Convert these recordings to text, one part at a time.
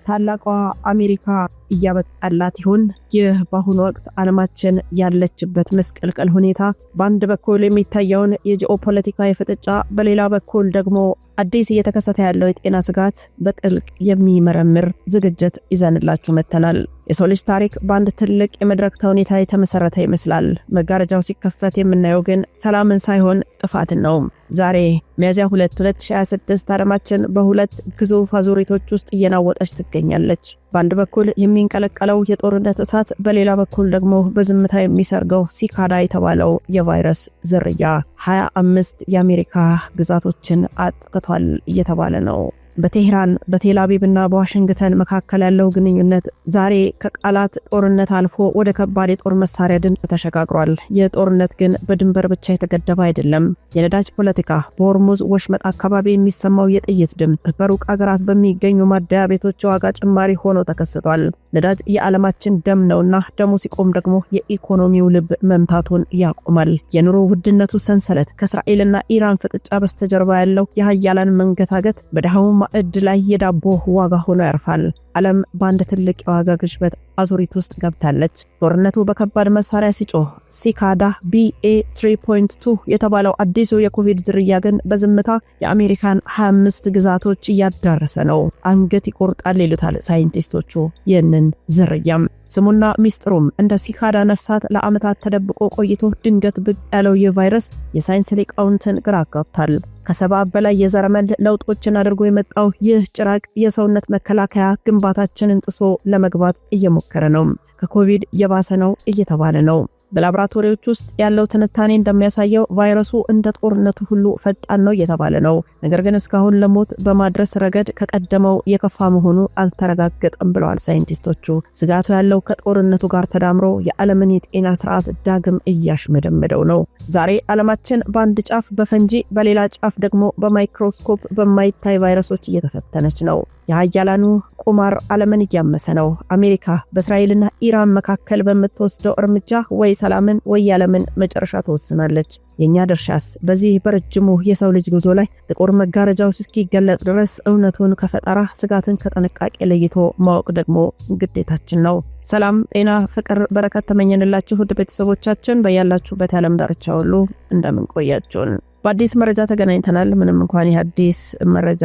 ታላቋ አሜሪካ እያበቃላት ይሆን? ይህ በአሁኑ ወቅት ዓለማችን ያለችበት ምስቅልቅል ሁኔታ በአንድ በኩል የሚታየውን የጂኦፖለቲካ የፍጥጫ፣ በሌላ በኩል ደግሞ አዲስ እየተከሰተ ያለው የጤና ስጋት በጥልቅ የሚመረምር ዝግጅት ይዘንላችሁ መጥተናል። የሰው ልጅ ታሪክ በአንድ ትልቅ የመድረክ ተውኔት ላይ የተመሰረተ ይመስላል። መጋረጃው ሲከፈት የምናየው ግን ሰላምን ሳይሆን ጥፋትን ነው። ዛሬ ሚያዝያ 2 2026 ዓለማችን በሁለት ግዙፍ አዙሪቶች ውስጥ እየናወጠች ትገኛለች። በአንድ በኩል የሚንቀለቀለው የጦርነት እሳት፣ በሌላ በኩል ደግሞ በዝምታ የሚሰርገው ሲካዳ የተባለው የቫይረስ ዝርያ 25 የአሜሪካ ግዛቶችን አጥቅቷል እየተባለ ነው። በቴህራን፣ በቴል አቪቭ እና በዋሽንግተን መካከል ያለው ግንኙነት ዛሬ ከቃላት ጦርነት አልፎ ወደ ከባድ የጦር መሳሪያ ድምፅ ተሸጋግሯል። ይህ ጦርነት ግን በድንበር ብቻ የተገደበ አይደለም። የነዳጅ ፖለቲካ፣ በሆርሙዝ ወሽመጥ አካባቢ የሚሰማው የጥይት ድምፅ በሩቅ አገራት በሚገኙ ማደያ ቤቶች የዋጋ ጭማሪ ሆኖ ተከስቷል። ነዳጅ የዓለማችን ደም ነውና ደሙ ሲቆም ደግሞ የኢኮኖሚው ልብ መምታቱን ያቆማል። የኑሮ ውድነቱ ሰንሰለት፣ ከእስራኤልና ኢራን ፍጥጫ በስተጀርባ ያለው የሀያላን መንገታገት በድሃው ማዕድ ላይ የዳቦ ዋጋ ሆኖ ያርፋል። ዓለም በአንድ ትልቅ የዋጋ ግሽበት አዙሪት ውስጥ ገብታለች። ጦርነቱ በከባድ መሳሪያ ሲጮህ፣ ሲካዳ BA 3.2 የተባለው አዲሱ የኮቪድ ዝርያ ግን በዝምታ የአሜሪካን 25 ግዛቶች እያዳረሰ ነው። አንገት ይቆርጣል ይሉታል ሳይንቲስቶቹ ይህንን ዝርያም። ስሙና ሚስጥሩም እንደ ሲካዳ ነፍሳት ለዓመታት ተደብቆ ቆይቶ ድንገት ብቅ ያለው ይህ ቫይረስ የሳይንስ ሊቃውንትን ግራ አጋብቷል። ከ70 በላይ የዘረመል ለውጦችን አድርጎ የመጣው ይህ ጭራቅ የሰውነት መከላከያ ግንባታችንን ጥሶ ለመግባት እየሞከረ ነው። ከኮቪድ የባሰ ነው እየተባለ ነው። በላቦራቶሪዎች ውስጥ ያለው ትንታኔ እንደሚያሳየው ቫይረሱ እንደ ጦርነቱ ሁሉ ፈጣን ነው እየተባለ ነው። ነገር ግን እስካሁን ለሞት በማድረስ ረገድ ከቀደመው የከፋ መሆኑ አልተረጋገጠም ብለዋል ሳይንቲስቶቹ። ስጋቱ ያለው ከጦርነቱ ጋር ተዳምሮ የዓለምን የጤና ስርዓት ዳግም እያሽመደመደው ነው። ዛሬ ዓለማችን በአንድ ጫፍ በፈንጂ፣ በሌላ ጫፍ ደግሞ በማይክሮስኮፕ በማይታይ ቫይረሶች እየተፈተነች ነው። የሀያላኑ ቁማር ዓለምን እያመሰ ነው። አሜሪካ በእስራኤልና ኢራን መካከል በምትወስደው እርምጃ ወይ ሰላምን ወይ የዓለምን መጨረሻ ትወስናለች። የእኛ ድርሻስ በዚህ በረጅሙ የሰው ልጅ ጉዞ ላይ ጥቁር መጋረጃው እስኪገለጽ ድረስ እውነቱን ከፈጠራ፣ ስጋትን ከጥንቃቄ ለይቶ ማወቅ ደግሞ ግዴታችን ነው። ሰላም፣ ጤና፣ ፍቅር፣ በረከት ተመኘንላችሁ ውድ ቤተሰቦቻችን በያላችሁበት የዓለም ዳርቻ ሁሉ እንደምን ቆያችሁን? በአዲስ መረጃ ተገናኝተናል። ምንም እንኳን ይህ አዲስ መረጃ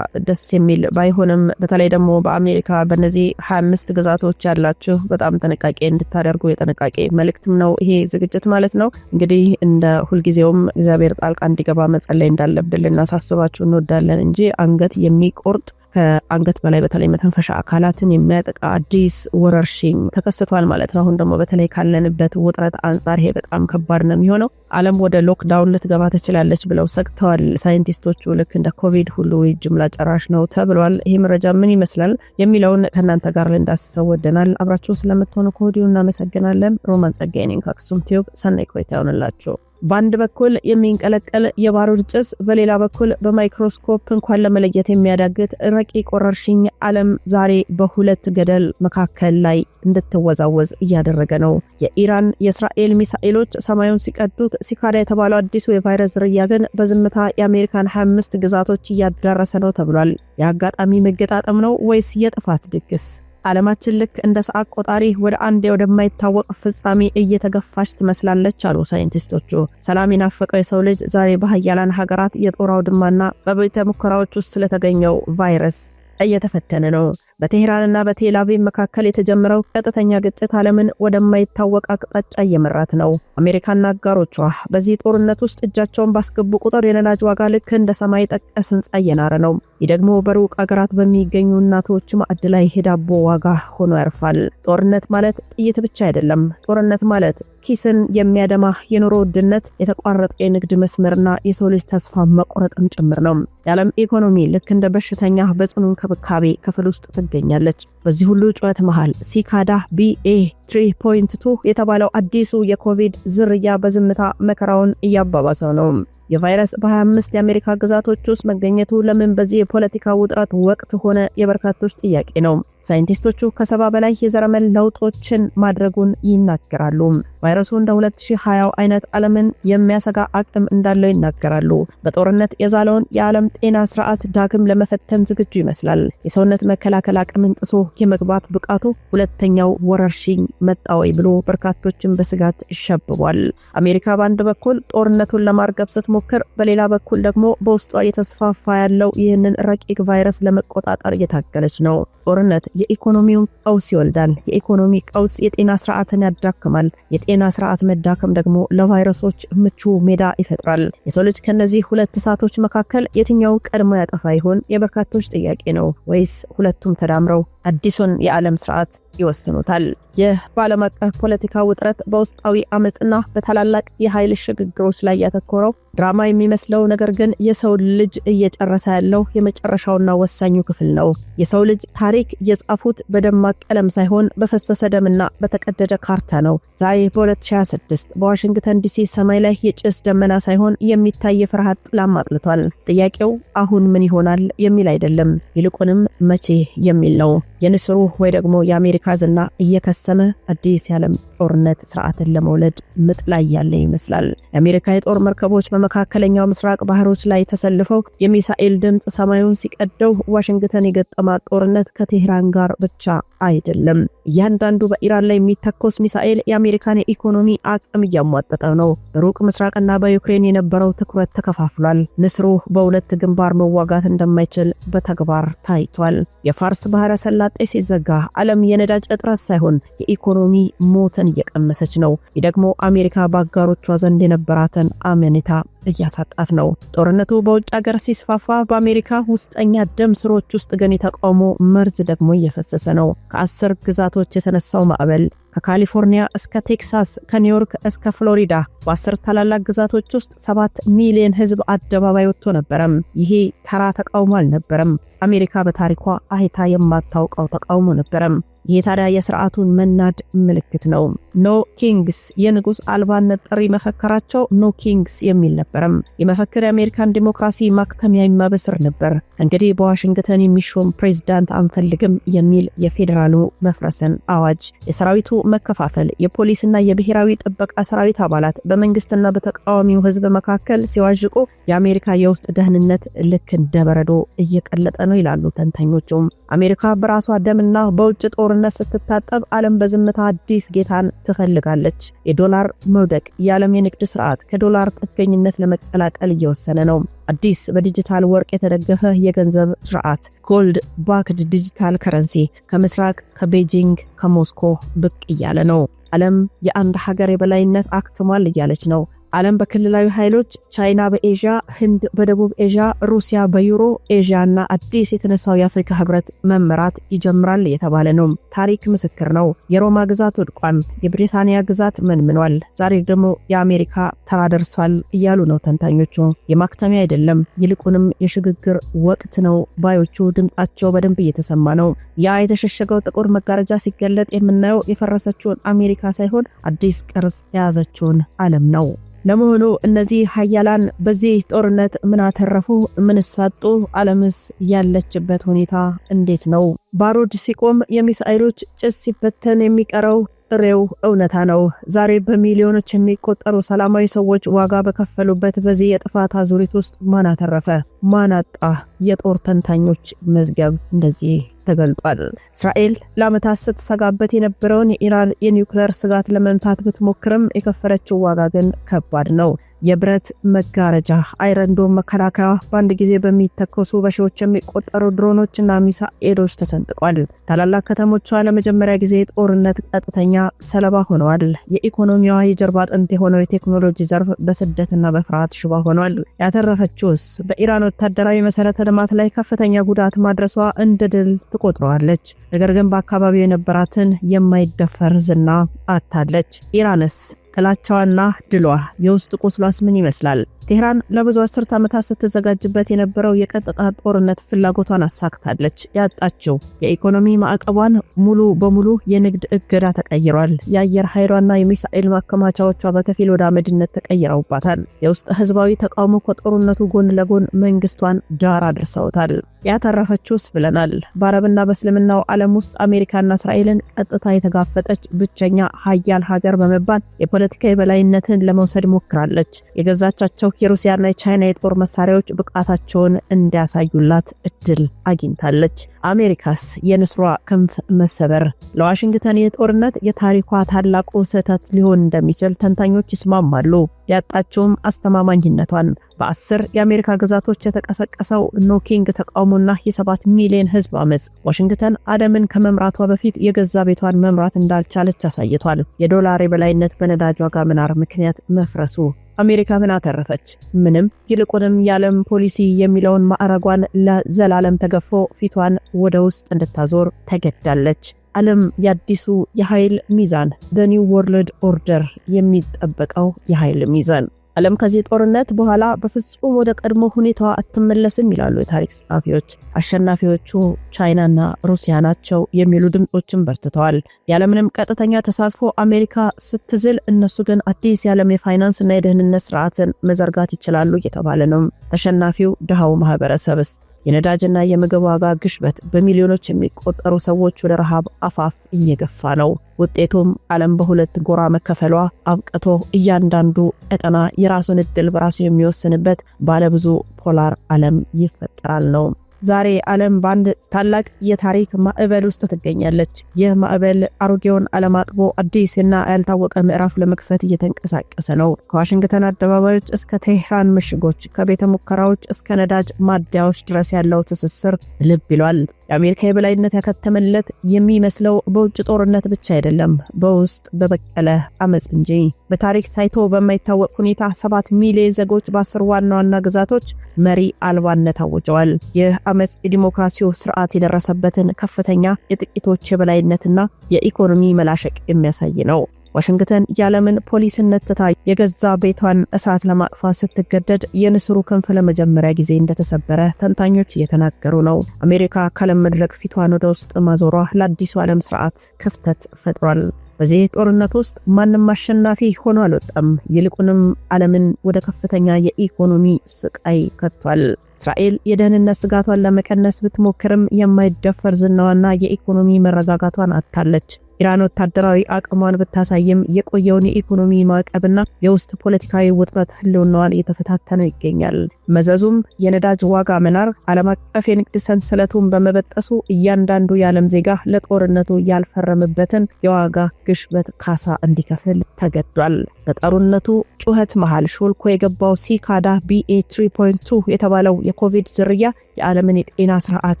ደስ የሚል ባይሆንም፣ በተለይ ደግሞ በአሜሪካ በእነዚህ 25 ግዛቶች ያላችሁ በጣም ጥንቃቄ እንድታደርጉ የጥንቃቄ መልእክትም ነው ይሄ ዝግጅት ማለት ነው። እንግዲህ እንደ ሁልጊዜውም እግዚአብሔር ጣልቃ እንዲገባ መጸለይ እንዳለብን ልናሳስባችሁ እንወዳለን እንጂ አንገት የሚቆርጥ፣ ከአንገት በላይ በተለይ መተንፈሻ አካላትን የሚያጠቃ አዲስ ወረርሽኝ ተከስቷል ማለት ነው። አሁን ደግሞ በተለይ ካለንበት ውጥረት አንጻር ይሄ በጣም ከባድ ነው የሚሆነው። ዓለም ወደ lockdown ልትገባ ትችላለች ብለው ሰግተዋል ሳይንቲስቶቹ። ልክ እንደ ኮቪድ ሁሉ ጅምላ ጨራሽ ነው ተብሏል። ይሄ መረጃ ምን ይመስላል የሚለውን ከእናንተ ጋር ልንዳስሰው ወደናል። አብራችሁን ስለምትሆኑ ከወዲሁ እናመሰግናለን። ሮማን ጸጋዬ ነኝ ከአክሱም ቲዩብ። ሰናይ ቆይታ ይሆንላችሁ። በአንድ በኩል የሚንቀለቀል የባሩድ ጭስ፣ በሌላ በኩል በማይክሮስኮፕ እንኳን ለመለየት የሚያዳግት ረቂቅ ወረርሽኝ ዓለም ዛሬ በሁለት ገደል መካከል ላይ እንድትወዛወዝ እያደረገ ነው። የኢራን የእስራኤል ሚሳኤሎች ሰማዩን ሲቀዱት፣ ሲካዳ የተባለው አዲሱ የቫይረስ ዝርያ ግን በዝምታ የአሜሪካን 25 ግዛቶች እያዳረሰ ነው ተብሏል። የአጋጣሚ መገጣጠም ነው ወይስ የጥፋት ድግስ? ዓለማችን ልክ እንደ ሰዓት ቆጣሪ ወደ አንድ ወደማይታወቅ ፍጻሜ እየተገፋች ትመስላለች አሉ ሳይንቲስቶቹ። ሰላም የናፈቀው የሰው ልጅ ዛሬ በሀያላን ሀገራት የጦር አውድማና በቤተ ሙከራዎች ውስጥ ስለተገኘው ቫይረስ እየተፈተነ ነው። በቴህራንና በቴል አቪቭ መካከል የተጀመረው ቀጥተኛ ግጭት ዓለምን ወደማይታወቅ አቅጣጫ እየመራት ነው። አሜሪካና አጋሮቿ በዚህ ጦርነት ውስጥ እጃቸውን ባስገቡ ቁጥር የነዳጅ ዋጋ ልክ እንደ ሰማይ ጠቀስ ህንፃ እየናረ ነው። ይህ ደግሞ በሩቅ አገራት በሚገኙ እናቶች ማዕድ ላይ የዳቦ ዋጋ ሆኖ ያርፋል። ጦርነት ማለት ጥይት ብቻ አይደለም። ጦርነት ማለት ኪስን የሚያደማ የኑሮ ውድነት፣ የተቋረጠ የንግድ መስመርና የሰው ልጅ ተስፋ መቁረጥም ጭምር ነው። የዓለም ኢኮኖሚ ልክ እንደ በሽተኛ በጽኑ እንክብካቤ ክፍል ውስጥ ትገኛለች። በዚህ ሁሉ ጩኸት መሃል ሲካዳ BA 3.2 የተባለው አዲሱ የኮቪድ ዝርያ በዝምታ መከራውን እያባባሰው ነው። የቫይረስ በ25 የአሜሪካ ግዛቶች ውስጥ መገኘቱ ለምን በዚህ የፖለቲካ ውጥረት ወቅት ሆነ የበርካቶች ጥያቄ ነው። ሳይንቲስቶቹ ከ70 በላይ የዘረመል ለውጦችን ማድረጉን ይናገራሉ። ቫይረሱ እንደ 2020 አይነት ዓለምን የሚያሰጋ አቅም እንዳለው ይናገራሉ። በጦርነት የዛለውን የዓለም ጤና ስርዓት ዳግም ለመፈተን ዝግጁ ይመስላል። የሰውነት መከላከል አቅምን ጥሶ የመግባት ብቃቱ ሁለተኛው ወረርሽኝ መጣ ወይ ብሎ በርካቶችን በስጋት ሸብቧል። አሜሪካ በአንድ በኩል ጦርነቱን ለማርገብ ስትሞክር፣ በሌላ በኩል ደግሞ በውስጧ እየተስፋፋ ያለው ይህንን ረቂቅ ቫይረስ ለመቆጣጠር እየታገለች ነው። ጦርነት የኢኮኖሚውን ቀውስ ይወልዳል። የኢኮኖሚ ቀውስ የጤና ስርዓትን ያዳክማል። የጤና ስርዓት መዳከም ደግሞ ለቫይረሶች ምቹ ሜዳ ይፈጥራል። የሰው ልጅ ከነዚህ ሁለት እሳቶች መካከል የትኛው ቀድሞ ያጠፋ ይሆን? የበርካቶች ጥያቄ ነው። ወይስ ሁለቱም ተዳምረው አዲሱን የዓለም ስርዓት ይወስኑታል? ይህ በዓለም አቀፍ ፖለቲካ ውጥረት፣ በውስጣዊ አመፅና በታላላቅ የኃይል ሽግግሮች ላይ ያተኮረው ድራማ የሚመስለው ነገር ግን የሰው ልጅ እየጨረሰ ያለው የመጨረሻውና ወሳኙ ክፍል ነው። የሰው ልጅ ታሪክ የጻፉት በደማቅ ቀለም ሳይሆን በፈሰሰ ደምና በተቀደደ ካርታ ነው። ዛሬ በ2026 በዋሽንግተን ዲሲ ሰማይ ላይ የጭስ ደመና ሳይሆን የሚታይ የፍርሃት ጥላም አጥልቷል። ጥያቄው አሁን ምን ይሆናል የሚል አይደለም፣ ይልቁንም መቼ የሚል ነው። የንስሩ ወይ ደግሞ የአሜሪካ ዝና እየከሰመ አዲስ የዓለም ጦርነት ስርዓትን ለመውለድ ምጥ ላይ ያለ ይመስላል። የአሜሪካ የጦር መርከቦች በመካከለኛው ምስራቅ ባህሮች ላይ ተሰልፈው የሚሳኤል ድምፅ ሰማዩን ሲቀደው፣ ዋሽንግተን የገጠማት ጦርነት ከቴህራን ጋር ብቻ አይደለም። እያንዳንዱ በኢራን ላይ የሚተኮስ ሚሳኤል የአሜሪካን የኢኮኖሚ አቅም እያሟጠጠ ነው። በሩቅ ምስራቅና በዩክሬን የነበረው ትኩረት ተከፋፍሏል። ንስሩ በሁለት ግንባር መዋጋት እንደማይችል በተግባር ታይቷል። የፋርስ ባህረ ሰላጤ ሲዘጋ ዓለም የነዳጅ እጥረት ሳይሆን የኢኮኖሚ ሞትን እየቀመሰች ነው። ይህ ደግሞ አሜሪካ በአጋሮቿ ዘንድ የነበራትን አመኔታ እያሳጣት ነው። ጦርነቱ በውጭ ሀገር ሲስፋፋ በአሜሪካ ውስጠኛ ደም ስሮች ውስጥ ግን የተቃውሞ መርዝ ደግሞ እየፈሰሰ ነው። ከ10 ግዛቶች የተነሳው ማዕበል ከካሊፎርኒያ እስከ ቴክሳስ፣ ከኒውዮርክ እስከ ፍሎሪዳ በ10 ታላላቅ ግዛቶች ውስጥ 7 ሚሊዮን ሕዝብ አደባባይ ወጥቶ ነበረም። ይሄ ተራ ተቃውሞ አልነበረም። አሜሪካ በታሪኳ አይታ የማታውቀው ተቃውሞ ነበረም። ይህ ታዲያ የስርዓቱን መናድ ምልክት ነው። No Kings፣ የንጉስ አልባነት ጥሪ መፈከራቸው No Kings የሚል ነበረም። የመፈክር የአሜሪካን ዲሞክራሲ ማክተሚያ የሚያበስር ነበር። እንግዲህ በዋሽንግተን የሚሾም ፕሬዝዳንት አንፈልግም የሚል የፌዴራሉ መፍረስን አዋጅ፣ የሰራዊቱ መከፋፈል፣ የፖሊስና የብሔራዊ ጥበቃ ሰራዊት አባላት በመንግስትና በተቃዋሚው ህዝብ መካከል ሲዋዥቁ የአሜሪካ የውስጥ ደህንነት ልክ እንደ በረዶ እየቀለጠ ነው ይላሉ ተንታኞቹም። አሜሪካ በራሷ ደምና በውጭ ጦርነት ስትታጠብ ዓለም በዝምታ አዲስ ጌታን ትፈልጋለች። የዶላር መውደቅ፣ የዓለም የንግድ ስርዓት ከዶላር ጥገኝነት ለመቀላቀል እየወሰነ ነው። አዲስ በዲጂታል ወርቅ የተደገፈ የገንዘብ ስርዓት፣ gold backed digital currency፣ ከምስራቅ፣ ከቤጂንግ፣ ከሞስኮ ብቅ እያለ ነው። ዓለም የአንድ ሀገር የበላይነት አክትሟል እያለች ነው። ዓለም በክልላዊ ኃይሎች፣ ቻይና በኤዥያ፣ ህንድ በደቡብ ኤዥያ፣ ሩሲያ በዩሮ ኤዥያ እና አዲስ የተነሳው የአፍሪካ ህብረት መመራት ይጀምራል እየተባለ ነው። ታሪክ ምስክር ነው። የሮማ ግዛት ወድቋል። የብሪታንያ ግዛት መንምኗል። ዛሬ ደግሞ የአሜሪካ ተራ ደርሷል እያሉ ነው ተንታኞቹ። የማክተሚያ አይደለም፣ ይልቁንም የሽግግር ወቅት ነው ባዮቹ ድምጣቸው በደንብ እየተሰማ ነው። ያ የተሸሸገው ጥቁር መጋረጃ ሲገለጥ የምናየው የፈረሰችውን አሜሪካ ሳይሆን አዲስ ቅርጽ የያዘችውን ዓለም ነው። ለመሆኑ እነዚህ ሀያላን በዚህ ጦርነት ምን አተረፉ? ምንስ አጡ? ዓለምስ ያለችበት ሁኔታ እንዴት ነው? ባሩድ ሲቆም፣ የሚሳኤሎች ጭስ ሲበተን የሚቀረው ጥሬው እውነታ ነው። ዛሬ በሚሊዮኖች የሚቆጠሩ ሰላማዊ ሰዎች ዋጋ በከፈሉበት በዚህ የጥፋት አዙሪት ውስጥ ማን አተረፈ? ማን አጣ? የጦር ተንታኞች መዝገብ እንደዚህ ተገልጧል። እስራኤል ለዓመታት ስትሰጋበት የነበረውን የኢራን የኒውክሌር ስጋት ለመምታት ብትሞክርም የከፈለችው ዋጋ ግን ከባድ ነው። የብረት መጋረጃ Iron Dome መከላከያ በአንድ ጊዜ በሚተኮሱ በሺዎች የሚቆጠሩ ድሮኖችና ሚሳኤሎች ተሰንጥቋል። ታላላቅ ከተሞቿ ለመጀመሪያ ጊዜ ጦርነት ቀጥተኛ ሰለባ ሆነዋል። የኢኮኖሚዋ የጀርባ አጥንት የሆነው የቴክኖሎጂ ዘርፍ በስደትና በፍርሃት ሽባ ሆኗል። ያተረፈችውስ በኢራን ወታደራዊ መሰረተ ልማት ላይ ከፍተኛ ጉዳት ማድረሷ እንደ ድል ትቆጥረዋለች። ነገር ግን በአካባቢው የነበራትን የማይደፈር ዝና አጥታለች። ኢራንስ ጥላቻዋና ድሏ፣ የውስጥ ቁስሏስ ምን ይመስላል? ቴህራን ለብዙ አስርት ዓመታት ስትዘጋጅበት የነበረው የቀጥታ ጦርነት ፍላጎቷን አሳክታለች። ያጣችው የኢኮኖሚ ማዕቀቧን ሙሉ በሙሉ የንግድ እገዳ ተቀይሯል። የአየር ኃይሏና የሚሳኤል ማከማቻዎቿ በከፊል ወደ አመድነት ተቀይረውባታል። የውስጥ ህዝባዊ ተቃውሞ ከጦርነቱ ጎን ለጎን መንግስቷን ዳር አድርሰውታል። ያተረፈችውስ ብለናል። በአረብና በእስልምናው ዓለም ውስጥ አሜሪካና እስራኤልን ቀጥታ የተጋፈጠች ብቸኛ ሀያል ሀገር በመባል የፖለቲካ የበላይነትን ለመውሰድ ሞክራለች። የገዛቻቸው የሩሲያና የቻይና የጦር መሳሪያዎች ብቃታቸውን እንዲያሳዩላት እድል አግኝታለች። አሜሪካስ? የንስሯ ክንፍ መሰበር ለዋሽንግተን የጦርነት የታሪኳ ታላቁ ስህተት ሊሆን እንደሚችል ተንታኞች ይስማማሉ። ያጣችውም አስተማማኝነቷን። በ10 የአሜሪካ ግዛቶች የተቀሰቀሰው No King ተቃውሞና የ7 ሚሊዮን ህዝብ አመፅ ዋሽንግተን ዓለምን ከመምራቷ በፊት የገዛ ቤቷን መምራት እንዳልቻለች አሳይቷል። የዶላር የበላይነት በነዳጅ ዋጋ መናር ምክንያት መፍረሱ። አሜሪካ ምን አተረፈች? ምንም። ይልቁንም የዓለም ፖሊሲ የሚለውን ማዕረጓን ለዘላለም ተገፎ ፊቷን ወደ ውስጥ እንድታዞር ተገዳለች። ዓለም የአዲሱ የኃይል ሚዛን፣ the new world order፣ የሚጠበቀው የኃይል ሚዛን፣ ዓለም ከዚህ ጦርነት በኋላ በፍጹም ወደ ቀድሞ ሁኔታዋ አትመለስም ይላሉ የታሪክ ጸሐፊዎች። አሸናፊዎቹ ቻይናና ሩሲያ ናቸው የሚሉ ድምፆችን በርትተዋል። ያለምንም ቀጥተኛ ተሳትፎ አሜሪካ ስትዝል፣ እነሱ ግን አዲስ የዓለም የፋይናንስ እና የደህንነት ስርዓትን መዘርጋት ይችላሉ እየተባለ ነው። ተሸናፊው ድሃው ማህበረሰብስ? የነዳጅና የምግብ ዋጋ ግሽበት በሚሊዮኖች የሚቆጠሩ ሰዎች ወደ ረሃብ አፋፍ እየገፋ ነው። ውጤቱም ዓለም በሁለት ጎራ መከፈሏ አብቅቶ እያንዳንዱ ቀጠና የራሱን እድል በራሱ የሚወስንበት ባለብዙ polar ዓለም ይፈጠራል ነው። ዛሬ ዓለም በአንድ ታላቅ የታሪክ ማዕበል ውስጥ ትገኛለች። ይህ ማዕበል አሮጌውን ዓለም አጥቦ አዲስ እና ያልታወቀ ምዕራፍ ለመክፈት እየተንቀሳቀሰ ነው። ከዋሽንግተን አደባባዮች እስከ ቴህራን ምሽጎች፣ ከቤተ ሙከራዎች እስከ ነዳጅ ማደያዎች ድረስ ያለው ትስስር ልብ ይሏል። የአሜሪካ የበላይነት ያከተመለት የሚመስለው በውጭ ጦርነት ብቻ አይደለም፣ በውስጥ በበቀለ አመፅ እንጂ። በታሪክ ታይቶ በማይታወቅ ሁኔታ 7 ሚሊዮን ዜጎች በ10 ዋና ዋና ግዛቶች መሪ አልባነት አውጀዋል። ይህ አመፅ የዲሞክራሲው ስርዓት የደረሰበትን ከፍተኛ የጥቂቶች የበላይነትና የኢኮኖሚ መላሸቅ የሚያሳይ ነው። ዋሽንግተን የዓለምን ፖሊስነት ትታ የገዛ ቤቷን እሳት ለማጥፋት ስትገደድ የንስሩ ክንፍ ለመጀመሪያ ጊዜ እንደተሰበረ ተንታኞች እየተናገሩ ነው። አሜሪካ ከዓለም መድረክ ፊቷን ወደ ውስጥ ማዞሯ ለአዲሱ ዓለም ስርዓት ክፍተት ፈጥሯል። በዚህ ጦርነት ውስጥ ማንም አሸናፊ ሆኖ አልወጣም። ይልቁንም ዓለምን ወደ ከፍተኛ የኢኮኖሚ ስቃይ ከቷል። እስራኤል የደህንነት ስጋቷን ለመቀነስ ብትሞክርም የማይደፈር ዝናዋና የኢኮኖሚ መረጋጋቷን አጥታለች። ኢራን ወታደራዊ አቅሟን ብታሳይም የቆየውን የኢኮኖሚ ማዕቀብና የውስጥ ፖለቲካዊ ውጥረት ህልውናዋን እየተፈታተነው ይገኛል። መዘዙም የነዳጅ ዋጋ መናር ዓለም አቀፍ የንግድ ሰንሰለቱን በመበጠሱ እያንዳንዱ የዓለም ዜጋ ለጦርነቱ ያልፈረምበትን የዋጋ ግሽበት ካሳ እንዲከፍል ተገዷል። በጦርነቱ ጩኸት መሃል ሾልኮ የገባው ሲካዳ BA 3.2 የተባለው የኮቪድ ዝርያ የዓለምን የጤና ስርዓት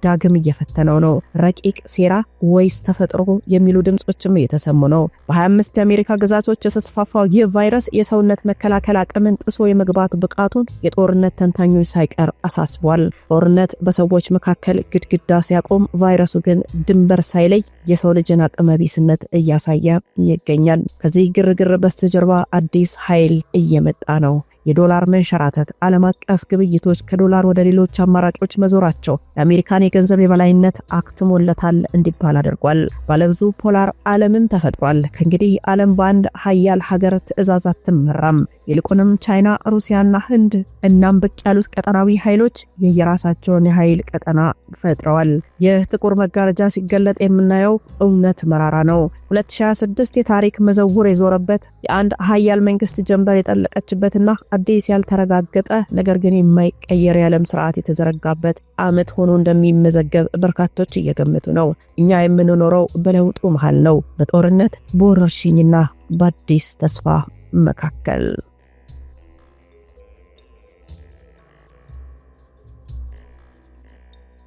ዳግም እየፈተነው ነው። ረቂቅ ሴራ ወይስ ተፈጥሮ የሚሉ ድምጾችም እየተሰሙ ነው። በ25 የአሜሪካ ግዛቶች የተስፋፋው ይህ ቫይረስ የሰውነት መከላከል አቅምን ጥሶ የመግባት ብቃቱን የጦርነት ተንታኞች ሳይቀር አሳስቧል። ጦርነት በሰዎች መካከል ግድግዳ ሲያቆም፣ ቫይረሱ ግን ድንበር ሳይለይ የሰው ልጅን አቅመቢስነት እያሳየ ይገኛል። ከዚህ ግርግር በስተጀርባ አዲስ ኃይል እየመጣ ነው። የዶላር መንሸራተት፣ ዓለም አቀፍ ግብይቶች ከዶላር ወደ ሌሎች አማራጮች መዞራቸው የአሜሪካን የገንዘብ የበላይነት አክትሞለታል እንዲባል አድርጓል። ባለብዙ polar ዓለምም ተፈጥሯል። ከእንግዲህ ዓለም በአንድ ሀያል ሀገር ትዕዛዝ አትመራም። ይልቁንም ቻይና፣ ሩሲያና ህንድ እናም ብቅ ያሉት ቀጠናዊ ኃይሎች የየራሳቸውን የኃይል ቀጠና ፈጥረዋል። ይህ ጥቁር መጋረጃ ሲገለጥ የምናየው እውነት መራራ ነው። 2026 የታሪክ መዘውር የዞረበት፣ የአንድ ሀያል መንግስት ጀንበር የጠለቀችበትና አዲስ ያልተረጋገጠ ነገር ግን የማይቀየር የዓለም ስርዓት የተዘረጋበት ዓመት ሆኖ እንደሚመዘገብ በርካቶች እየገመቱ ነው። እኛ የምንኖረው በለውጡ መሃል ነው፣ በጦርነት፣ በወረርሽኝና በአዲስ ተስፋ መካከል።